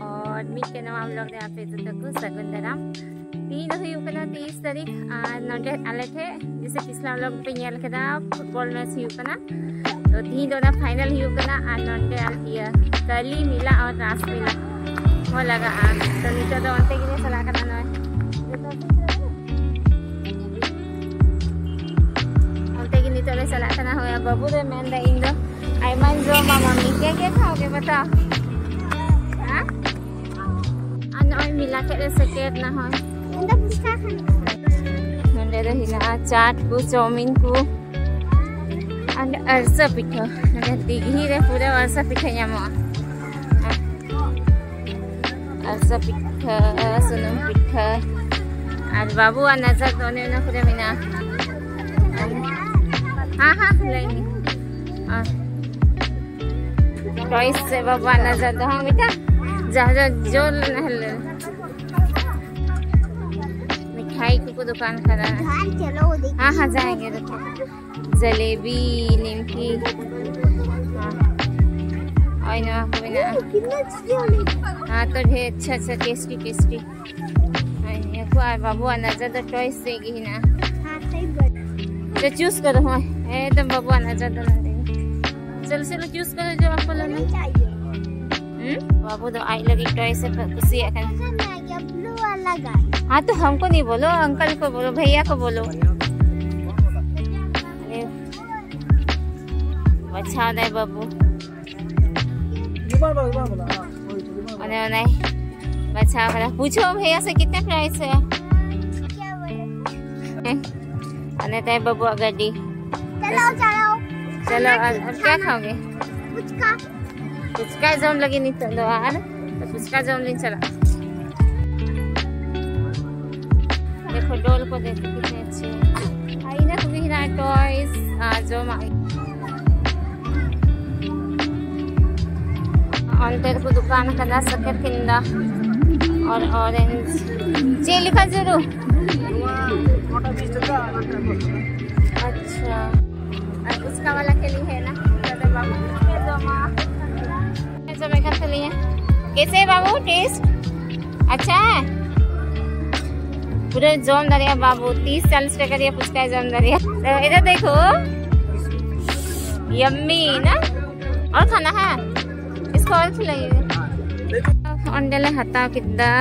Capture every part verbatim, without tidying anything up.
ᱟᱨ ᱢᱤᱫᱴᱮᱱ ᱱᱟᱣᱟ vlog ᱨᱮ ᱟᱯᱮ ᱡᱚᱛᱚ ᱠᱚ ᱥᱟᱹᱜᱩᱱ ᱫᱟᱨᱟᱢ᱾ ᱛᱤᱦᱤᱧ ᱫᱚ ᱦᱩᱭᱩᱜ ᱠᱟᱱᱟ ᱛᱮᱭᱤᱥ ᱛᱟᱹᱨᱤᱠᱷ, ᱟᱨ ᱱᱚᱰᱮ ᱟᱞᱮ ᱴᱷᱮᱡ ᱡᱮᱥᱮ ᱯᱤᱪᱷᱞᱟ vlog ᱯᱮ ᱧᱮᱞ ᱠᱮᱫᱟ, ᱯᱷᱩᱴᱵᱚᱞ ᱢᱮᱪ ᱦᱩᱭᱩᱜ ᱠᱟᱱᱟ᱾ ᱛᱚ ᱛᱤᱦᱤᱧ ᱫᱚ ᱚᱱᱟ final ᱦᱩᱭᱩᱜ ᱠᱟᱱᱟ, ᱟᱨ ᱱᱚᱰᱮ ᱤᱭᱟᱹ ᱠᱟᱹᱞᱤ ᱢᱮᱞᱟ ᱟᱨ ᱨᱟᱥ ᱢᱮᱞᱟ ᱦᱚᱸ ᱞᱟᱜᱟᱜᱼᱟ᱾ ᱛᱚ ᱱᱤᱛᱚᱜ ᱫᱚ ᱚᱱᱛᱮ ᱜᱮᱞᱮ ᱪᱟᱞᱟᱜ ᱠᱟᱱᱟ᱾ ᱱᱚᱜᱼᱚᱭ ᱚᱱᱛᱮ ᱜᱮ ᱱᱤᱛᱚᱜ ᱞᱮ ᱪᱟᱞᱟᱜ ᱠᱟᱱᱟ᱾ ᱦᱳᱭ, ᱵᱟᱹᱵᱩ ᱫᱚᱭ ᱢᱮᱱᱫᱟ, ᱤᱧ ᱫᱚ ᱟᱭᱢᱟᱧ ᱡᱚᱢᱟ ᱢᱟᱢᱤ, ᱠᱮ ᱠᱮ ᱠᱷᱟᱣ ᱜᱮ ᱵᱟᱛᱟᱣ? ᱦᱮᱸ? ᱟᱨ ᱱᱚᱜᱼᱚᱭ ᱢᱮᱞᱟ ᱴᱷᱮᱡ ᱞᱮ ᱥᱮᱴᱮᱨ ᱱᱟ᱾ ᱦᱳᱭ, ᱤᱧ ᱫᱚ ᱯᱷᱩᱪᱠᱟ ᱠᱷᱟᱱ᱾ ᱱᱚᱸᱰᱮ ᱫᱚ ᱦᱮᱱᱟᱜᱼᱟ ᱪᱟᱴ ᱠᱚ, ᱪᱟᱣᱢᱤᱱ ᱠᱚ, ᱟᱨ ᱟᱹᱨᱥᱟ ᱯᱤᱴᱷᱟᱹ᱾ ᱱᱚᱸᱰᱮ ᱫᱤᱜᱷᱤ ᱨᱮ ᱯᱩᱨᱟᱹ ᱟᱹᱨᱥᱟ ᱯᱤᱴᱷᱟᱹ ᱧᱟᱢᱚᱜᱼᱟ᱾ ᱟᱹᱨᱥᱟ ᱯᱤᱴᱷᱟᱹ, ᱥᱩᱱᱩᱢ ᱯᱤᱴᱷᱟᱹ᱾ ᱟᱨ ᱵᱟᱹᱵᱩᱣᱟᱜ ᱱᱟᱡᱟᱨ ᱫᱚ ᱚᱱᱮ ᱚᱱᱟ ᱠᱚᱨᱮ ᱢᱮᱱᱟᱜᱼᱟ᱾ ᱦᱮᱸ, ᱦᱮᱸ, ᱞᱟᱹᱭ ᱢᱮ᱾ ᱦᱮᱸ᱾ ᱴᱚᱭᱥ ᱥᱮ ᱵᱟᱹᱵᱩᱣᱟᱜ ᱱᱟᱡᱟᱨ ᱫᱚ, ᱦᱮᱸ ᱵᱮᱴᱟ? ᱡᱟᱦᱟᱸ ᱡᱟᱦᱟᱸ ᱡᱳᱨ ᱞᱮ ᱱᱟᱦᱮᱞ ᱞᱮ᱾ ᱢᱤᱴᱷᱟᱭ ᱠᱚᱠᱚ ᱫᱚᱠᱟᱱ ᱠᱟᱫᱟ᱾ ᱦᱮᱸ, ᱦᱮᱸ, ᱡᱟᱦᱟᱸᱭ ᱜᱮ ᱫᱚᱠᱟᱱ᱾ ᱡᱟᱞᱮᱵᱤ, ᱱᱤᱢᱠᱤ᱾ ᱦᱮᱸ᱾ ᱦᱳᱭ, ᱱᱚᱣᱟ ᱠᱚ ᱢᱮᱱᱟᱜᱼᱟ᱾ ᱦᱮᱸ, ᱛᱚ ᱰᱷᱮᱨ ᱟᱪᱪᱷᱟ, ᱟᱪᱪᱷᱟ, ᱴᱮᱥᱴᱤ, ᱴᱮᱥᱴᱤ᱾ ᱦᱳᱭ, ᱱᱤᱭᱟᱹ ᱠᱚ ᱟᱨ ᱵᱟᱹᱵᱩᱣᱟᱜ ᱱᱟᱡᱟᱨ ᱫᱚ ᱴᱚᱭᱥ ᱨᱮᱜᱮ ᱦᱮᱱᱟᱜᱼᱟ᱾ ᱦᱮᱸ, ᱥᱟᱹᱦᱤ ᱵᱟᱛ᱾ ᱪᱚ, ᱪᱩᱥ ᱠᱚᱨᱚ, ᱦᱳᱭ᱾ ᱮᱠᱫᱚᱢ ᱵᱟᱹᱵᱩᱣᱟᱜ ᱱᱟᱡᱟᱨ ᱫᱚ ᱱᱚᱰᱮ ᱜᱮ᱾ ᱪᱚᱞᱚ, ᱪᱚᱞᱚ, ᱪᱩᱥ ᱠᱚᱨᱚ, ᱡᱚ ᱟᱯᱮ ᱞᱟᱹᱜᱤᱫ᱾ ᱦᱩᱸ? ᱵᱟᱹᱵᱩ ᱫᱚ ᱟᱡ ᱞᱟᱹᱜᱤᱫ ᱴᱚᱭᱥ ᱮ ᱠᱩᱥᱤᱭᱟᱜ ᱠᱟᱱᱟ᱾ ᱦᱮᱸ, ᱛᱚ ᱦᱟᱢᱠᱳ ᱱᱤ ᱵᱚᱞᱚ, ᱟᱝᱠᱟᱞ ᱠᱚ ᱵᱚᱞᱚ, ᱵᱷᱟᱭᱭᱟ ᱠᱚ ᱵᱚᱞᱚ᱾ ᱵᱟᱪᱷᱟᱣ ᱫᱟᱭ ᱵᱟᱹᱵᱩ᱾ ᱚᱱᱮ ᱚᱱᱟᱭ ᱵᱟᱪᱷᱟᱣ ᱠᱟᱫᱟ᱾ ᱯᱩᱪᱷᱚ ᱵᱷᱟᱭᱭᱟ ᱥᱮ ᱠᱤᱛᱱᱟ ᱯᱨᱟᱭᱤᱥ ᱦᱩᱭᱩᱜᱼᱟ? ᱦᱮᱸ᱾ ᱚᱱᱮ ᱛᱟᱭ ᱵᱟᱹᱵᱩᱣᱟᱜ ᱜᱟᱹᱰᱤ᱾ ᱪᱟᱞᱟᱣ, ᱪᱟᱞᱟᱣ᱾ ᱪᱟᱞᱟᱣ, ᱟᱨ, ᱟᱨ ᱠᱭᱟ ᱠᱷᱟᱣᱜᱮ? ᱯᱷᱩᱪᱠᱟ᱾ ᱯᱷᱩᱪᱠᱟ ᱡᱚᱢ ᱞᱟᱹᱜᱤᱫ ᱱᱤᱛᱚᱜ ᱫᱚ, ᱟᱨ ᱯᱷᱩᱪᱠᱟ ᱡᱚᱢ ᱞᱤᱧ ᱪᱟᱞᱟᱜᱼᱟ᱾ ᱫᱮᱠᱷᱳ, ᱰᱚᱞ ᱠᱚ ᱫᱮᱠᱷᱳ, ᱠᱤᱛᱱᱮ ᱟᱪᱪᱷᱮ᱾ ᱟᱨ ᱤᱱᱟᱹ ᱠᱚᱜᱮ ᱦᱮᱱᱟᱜᱼᱟ, ᱴᱚᱭᱥ ᱟᱨ ᱡᱚᱢᱟᱜ᱾ ᱚᱱᱛᱮ ᱨᱮᱠᱚ ᱫᱚᱠᱟᱱ ᱠᱟᱫᱟ ᱥᱟᱠᱮᱨ ᱠᱮᱱᱫᱟ ᱟᱨ ᱚᱨᱮᱧᱡᱽ᱾ ᱪᱮᱫ ᱞᱮᱠᱟ ᱡᱟᱹᱨᱩᱲ? ᱟᱪᱪᱷᱟ᱾ ᱟᱨ ᱯᱷᱩᱪᱠᱟ ᱣᱟᱞᱟ ᱠᱮ ᱞᱤᱭᱮ ᱦᱮᱡ ᱮᱱᱟ᱾ ᱫᱟᱫᱟ ᱵᱟᱹᱵᱩ ᱯᱷᱩᱪᱠᱟ ᱡᱚᱢᱟ᱾ ᱡᱚᱢᱮ ᱠᱟᱱ ᱛᱟᱹᱞᱤᱧᱟ᱾ कैसे है बाबू, टेस्ट अच्छा है? पूरा जम दारिया बाबू, तीस चालीस टका दिया फुचका जम दारिया। तो इधर देखो, यम्मी ना। और खाना है, इसको और खिलाइए। अंडे ले हता किदा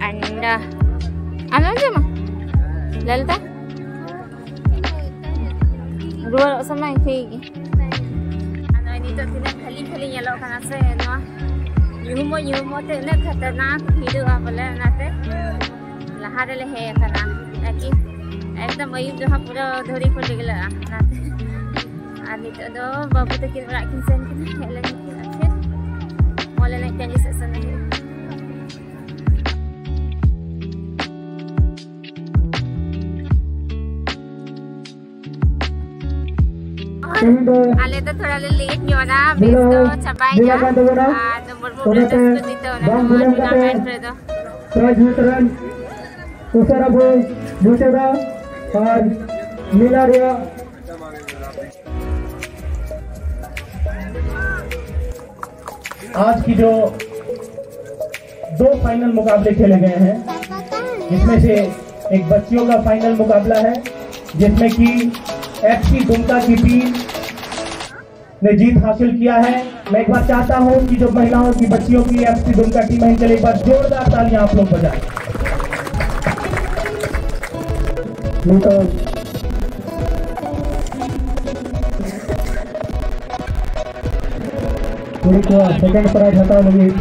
अंडा। ᱟᱢᱮᱢ ᱡᱚᱢᱟ? ᱞᱟᱞᱤᱛᱟ? ᱨᱩᱣᱟᱹᱲᱚᱜ ᱥᱚᱢᱚᱭ ᱴᱷᱤᱠ ᱜᱮ᱾ ᱟᱫᱚ ᱱᱤᱛᱚᱜ ᱛᱤᱱᱟᱹᱜ ᱠᱷᱟᱹᱞᱤ ᱠᱷᱟᱹᱞᱤ ᱧᱮᱞᱚᱜ ᱠᱟᱱᱟ ᱥᱮ, ᱱᱚᱣᱟ ᱧᱩᱦᱩᱢᱚᱜ ᱧᱩᱦᱩᱢᱚᱜ ᱛᱮ ᱩᱱᱟᱹᱜ ᱠᱷᱟᱛᱟᱨᱱᱟᱠ ᱵᱷᱤᱲᱚᱜᱼᱟ ᱵᱚᱞᱮ, ᱚᱱᱟᱛᱮ ᱞᱟᱦᱟ ᱨᱮᱞᱮ ᱦᱮᱡ ᱟᱠᱟᱱᱟ᱾ ᱛᱟᱠᱤ ᱮᱠᱫᱚᱢ ᱟᱹᱭᱩᱵ ᱫᱚ ᱦᱟᱸᱜ ᱯᱩᱨᱟᱹ ᱫᱷᱩᱲᱤ ᱠᱚ ᱰᱤᱜᱽᱞᱟᱹᱜᱼᱟ, ᱚᱱᱟᱛᱮ᱾ ᱟᱨ ᱱᱤᱛᱚᱜ ᱫᱚ ᱵᱟᱹᱵᱩ ᱛᱟᱹᱠᱤᱱ ᱚᱲᱟᱜ ᱠᱤᱱ ᱥᱮᱱ ᱠᱟᱱᱟ, ᱦᱮᱡ ᱞᱮᱱ ᱠᱤᱱ ᱟᱨ ᱯᱷᱤᱨ ᱢᱚᱞ ᱮᱱᱮᱡ ᱴᱟᱺᱰᱤ ᱥᱮᱫ ᱥᱮᱱ ᱦᱩᱭᱩᱜᱼᱟ᱾ ᱛᱮᱦᱮᱧ ᱫᱚ ᱟᱞᱮ ᱫᱚ ᱛᱷᱚᱲᱟ ᱞᱮ ᱞᱮᱴ ᱧᱚᱜ ᱮᱱᱟ, ᱵᱮᱥ ᱫᱚ ᱪᱟᱵᱟᱭᱮᱱᱟ᱾ ᱢᱮᱞᱟ ᱠᱟᱱ ᱛᱟᱵᱚᱱᱟ᱾ ᱟᱨ ᱱᱚᱢᱵᱚᱨ ᱯᱨᱳᱜᱨᱟᱢ ᱚᱱᱟᱛᱮ ᱨᱟᱹᱥᱠᱟᱹ ᱡᱤᱛᱟᱹᱣ ᱮᱱᱟ ᱵᱟᱝ ᱱᱚᱣᱟ ᱵᱤᱞᱚᱢ ᱠᱟᱛᱮ ᱴᱩᱨᱱᱟᱢᱮᱱᱴ ᱨᱮᱫᱚ᱾ ᱯᱨᱟᱭᱤᱡᱽ ᱵᱤᱛᱚᱨᱚᱱ ᱩᱥᱟᱹᱨᱟ ᱵᱚ ᱢᱩᱪᱟᱹᱫᱟ ᱟᱨ ᱢᱮᱞᱟ ᱨᱮᱭᱟᱜ आज की जो दो फाइनल मुकाबले खेले गए हैं, जिसमें से एक बच्चियों का फाइनल मुकाबला है, जिसमें कि एफसी दुमका की टीम ने जीत हासिल किया है। मैं एक बार चाहता हूं कि जो महिलाओं की, बच्चियों की एफसी दुमका टीम है, इनके लिए एक बार जोरदार तालियां आप लोग बजाएं। ᱱᱤᱛᱚᱜ ᱠᱩᱲᱤ ᱠᱚᱣᱟᱜ ᱥᱮᱠᱮᱱᱰ ᱯᱨᱟᱭᱤᱡᱽ ᱦᱟᱛᱟᱣ ᱞᱟᱹᱜᱤᱫ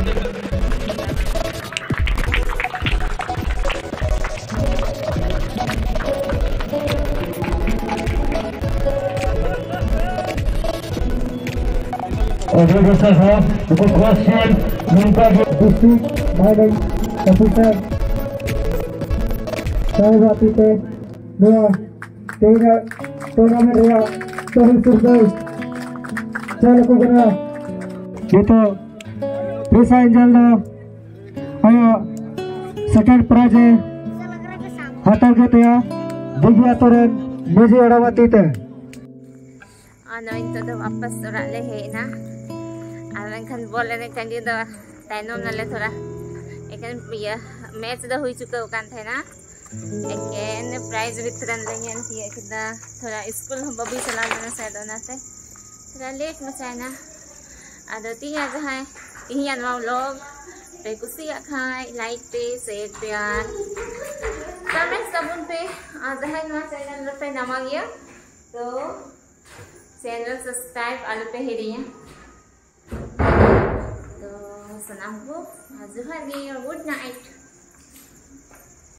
ᱚᱡᱚᱭ ᱜᱚᱥᱟᱭ ᱥᱟᱦᱟᱵ, ᱩᱱᱠᱩ ᱠᱚᱣᱟᱜ ᱥᱤᱢ ᱱᱚᱝᱠᱟ ᱜᱮ ᱰᱤᱥᱴᱨᱤᱠᱴ ᱢᱟᱭᱱᱚᱨ ᱚᱯᱷᱤᱥᱟᱨ ᱥᱟᱦᱮᱵᱟᱜ ᱛᱤ ᱛᱮ ᱱᱚᱣᱟ ᱛᱮᱦᱮᱧᱟᱜ ᱴᱩᱨᱱᱟᱢᱮᱱᱴ ᱨᱮᱭᱟᱜ ᱛᱚᱨᱩ ᱥᱤᱨᱫᱟᱹ ᱪᱟᱞ ᱟᱠᱚ ᱠᱟᱱᱟ᱾ ᱱᱤᱛᱚᱜ ᱨᱮᱥᱟ ᱮᱱᱡᱮᱞ ᱫᱚ ᱟᱭᱟᱜ ᱥᱮᱠᱮᱱᱰ ᱯᱨᱟᱭᱤᱡᱽ ᱮ ᱦᱟᱛᱟᱣ ᱠᱮᱫ ᱛᱟᱭᱟ ᱫᱤᱜᱷᱤ ᱟᱛᱳ ᱨᱮᱱ ᱢᱟᱹᱡᱷᱤ ᱦᱟᱲᱟᱢᱟᱜ ᱛᱤ ᱛᱮ᱾ ᱟᱨ ᱱᱚᱜᱼᱚᱭ ᱱᱤᱛᱚᱜ ᱫᱚ ᱣᱟᱯᱟᱥ ᱚᱲᱟᱜ ᱞᱮ ᱦᱮᱡ ᱮᱱᱟ᱾ ᱟᱨ ᱢᱮᱱᱠᱷᱟᱱ ᱵᱚᱞ ᱮᱱᱮᱡ ᱴᱟᱺᱰᱤ ᱫᱚ ᱛᱟᱭᱱᱚᱢ ᱱᱟᱞᱮ ᱛᱷᱚᱲᱟ᱾ ᱮᱠᱮᱱ ᱤᱭᱟᱹ ᱢᱮᱪ ᱫᱚ ᱦᱩᱭ ᱪᱩᱠᱟᱹᱣ ᱠᱟᱱ ᱛᱟᱦᱮᱱᱟ᱾ ᱮᱠᱮᱱ ᱯᱨᱟᱭᱤᱡᱽ ᱵᱷᱤᱛᱨᱤ ᱨᱮ ᱞᱮ ᱧᱮᱞ ᱛᱤᱭᱳᱜ ᱠᱮᱫᱟ᱾ ᱛᱷᱚᱲᱟ ᱥᱠᱩᱞ ᱦᱚᱸ ᱵᱟᱹᱵᱤ ᱪᱟᱞᱟᱣ ᱞᱮᱱᱟ ᱥᱟᱭᱫ, ᱚᱱᱟᱛᱮ ᱛᱷᱚᱲᱟ ᱞᱮᱴ ᱢᱟᱪᱷᱟᱭᱮᱱᱟ᱾ ᱟᱫᱚ ᱛᱤᱦᱤᱧᱟᱜ ᱡᱟᱦᱟᱸᱭ ᱛᱤᱦᱤᱧᱟᱜ ᱱᱚᱣᱟ ᱵᱞᱚᱜ ᱯᱮ ᱠᱩᱥᱤᱭᱟᱜ ᱠᱷᱟᱱ ᱞᱟᱭᱤᱠ ᱯᱮ, ᱥᱮᱭᱟᱨ ᱯᱮ ᱟᱨ ᱠᱚᱢᱮᱱᱴ ᱛᱟᱵᱚᱱ ᱯᱮ᱾ ᱟᱨ ᱡᱟᱦᱟᱸᱭ ᱱᱚᱣᱟ ᱪᱮᱱᱮᱞ ᱨᱮᱯᱮ ᱱᱟᱣᱟ ᱜᱮᱭᱟ ᱛᱚ ᱪᱮᱱᱮᱞ ᱥᱟᱵᱥᱠᱨᱟᱭᱤᱵ ᱟᱞᱚᱯᱮ ᱦᱤᱲᱤᱧᱟ᱾ ᱛᱚ ᱥᱟᱱᱟᱢ ᱠᱚ ᱡᱚᱦᱟᱨ ᱜᱮ, ᱜᱩᱰ ᱱᱟᱭᱤᱴ᱾